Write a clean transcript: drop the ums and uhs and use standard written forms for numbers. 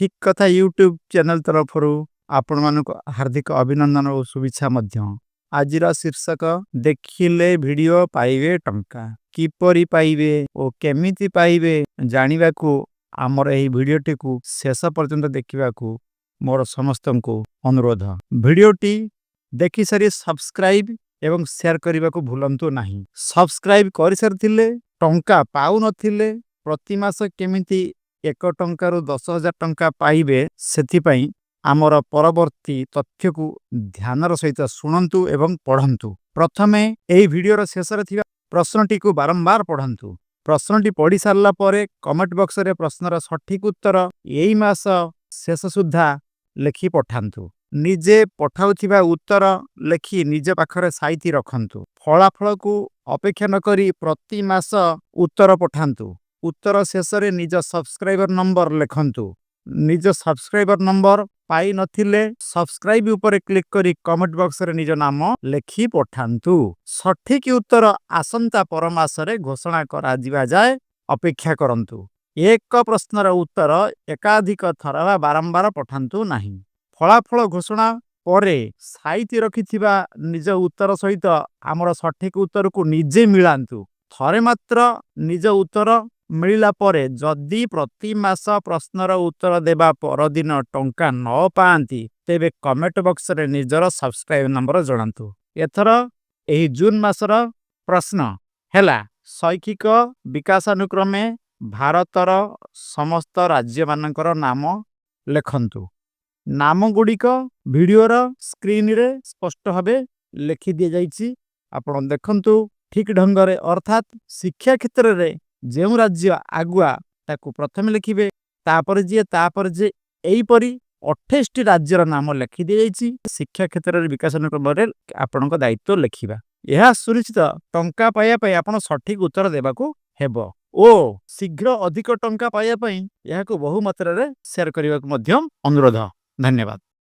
ଠିକ୍ କଥା YouTube channel ତରଫରୁ ଆପଣମାନଙ୍କୁ ହାର୍ଦ୍ଦିକ ଅଭିନନ୍ଦନ ଓ ଶୁଭେଚ୍ଛା ମଧ୍ୟ। ଆଜିର ଶୀର୍ଷକ, ଦେଖିଲେ ଭିଡ଼ିଓ ପାଇବେ ଟଙ୍କା। କିପରି ପାଇବେ ଓ କେମିତି ପାଇବେ ଜାଣିବାକୁ ଆମର ଏହି ଭିଡ଼ିଓଟିକୁ ଶେଷ ପର୍ଯ୍ୟନ୍ତ ଦେଖିବାକୁ ମୋର ସମସ୍ତଙ୍କୁ ଅନୁରୋଧ। ଭିଡ଼ିଓଟି ଦେଖିସାରି ସବସ୍କ୍ରାଇବ୍ ଏବଂ ସେୟାର କରିବାକୁ ଭୁଲନ୍ତୁ ନାହିଁ। ସବସ୍କ୍ରାଇବ୍ କରିସାରିଥିଲେ, ଟଙ୍କା ପାଉନଥିଲେ, ପ୍ରତି ମାସ କେମିତି 1 ଟଙ୍କାରୁ 10,000 ଟଙ୍କା ପାଇବେ, ସେଥିପାଇଁ ଆମର ପରବର୍ତ୍ତୀ ତଥ୍ୟକୁ ଧ୍ୟାନର ସହିତ ଶୁଣନ୍ତୁ ଏବଂ ପଢ଼ନ୍ତୁ। ପ୍ରଥମେ ଏହି ଭିଡ଼ିଓର ଶେଷରେ ଥିବା ପ୍ରଶ୍ନଟିକୁ ବାରମ୍ବାର ପଢ଼ନ୍ତୁ। ପ୍ରଶ୍ନଟି ପଢ଼ି ସାରିଲା ପରେ କମେଣ୍ଟ ବକ୍ସରେ ପ୍ରଶ୍ନର ସଠିକ୍ ଉତ୍ତର ଏଇ ମାସ ଶେଷ ସୁଦ୍ଧା ଲେଖି ପଠାନ୍ତୁ। ନିଜେ ପଠାଉଥିବା ଉତ୍ତର ଲେଖି ନିଜ ପାଖରେ ସାଇତି ରଖନ୍ତୁ। ଫଳାଫଳକୁ ଅପେକ୍ଷା ନକରି ପ୍ରତି ମାସ ଉତ୍ତର ପଠାନ୍ତୁ। ଉତ୍ତର ଶେଷରେ ନିଜ ସବସ୍କ୍ରାଇବର ନମ୍ବର ଲେଖନ୍ତୁ। ନିଜ ସବସ୍କ୍ରାଇବର ନମ୍ବର ପାଇନଥିଲେ ସବସ୍କ୍ରାଇବ ଉପରେ କ୍ଲିକ୍ କରି କମେଣ୍ଟ ବକ୍ସରେ ନିଜ ନାମ ଲେଖି ପଠାନ୍ତୁ। ସଠିକ୍ ଉତ୍ତର ଆସନ୍ତା ପରମାସରେ ଘୋଷଣା କରାଯିବା ଯାଏ ଅପେକ୍ଷା କରନ୍ତୁ। ଏକ ପ୍ରଶ୍ନର ଉତ୍ତର ଏକାଧିକ ଥର ବା ବାରମ୍ବାର ପଠାନ୍ତୁ ନାହିଁ। ଫଳାଫଳ ଘୋଷଣା ପରେ ସାଇତି ରଖିଥିବା ନିଜ ଉତ୍ତର ସହିତ ଆମର ସଠିକ୍ ଉତ୍ତରକୁ ନିଜେ ମିଳାନ୍ତୁ। ଥରେ ମାତ୍ର ନିଜ ଉତ୍ତର ମିଳିଲା ପରେ ଯଦି ପ୍ରତି ମାସ ପ୍ରଶ୍ନର ଉତ୍ତର ଦେବା ପରଦିନ ଟଙ୍କା ନ ପାଆନ୍ତି, ତେବେ କମେଣ୍ଟ ବକ୍ସରେ ନିଜର ସବସ୍କ୍ରାଇବ୍ ନମ୍ବର ଜଣାନ୍ତୁ। ଏଥର ଏହି ଜୁନ୍ ମାସର ପ୍ରଶ୍ନ ହେଲା, ଶୈକ୍ଷିକ ବିକାଶାନୁକ୍ରମେ ଭାରତର ସମସ୍ତ ରାଜ୍ୟମାନଙ୍କର ନାମ ଲେଖନ୍ତୁ। ନାମ ଗୁଡ଼ିକ ଭିଡ଼ିଓର ସ୍କ୍ରିନରେ ସ୍ପଷ୍ଟ ଭାବେ ଲେଖି ଦିଆଯାଇଛି, ଆପଣ ଦେଖନ୍ତୁ ଠିକ୍ ଢଙ୍ଗରେ। ଅର୍ଥାତ୍ ଶିକ୍ଷା କ୍ଷେତ୍ରରେ ଯେଉଁ ରାଜ୍ୟ ଆଗୁଆ, ତାକୁ ପ୍ରଥମେ ଲେଖିବେ, ତାପରେ ଯିଏ, ତାପରେ ଯିଏ, ଏହିପରି 28ଟି ରାଜ୍ୟର ନାମ ଲେଖି ଦିଆଯାଇଛି। ଶିକ୍ଷା କ୍ଷେତ୍ରରେ ବିକାଶାନୁକ୍ରମରେ ଆପଣଙ୍କ ଦାୟିତ୍ୱ ଲେଖିବା। ଏହା ସୁନିଶ୍ଚିତ ଟଙ୍କା ପାଇବା ପାଇଁ ଆପଣ ସଠିକ୍ ଉତ୍ତର ଦେବାକୁ ହେବ ଓ ଶୀଘ୍ର ଅଧିକ ଟଙ୍କା ପାଇବା ପାଇଁ ଏହାକୁ ବହୁ ମାତ୍ରାରେ ସେୟାର କରିବାକୁ ମଧ୍ୟ ଅନୁରୋଧ। ଧନ୍ୟବାଦ।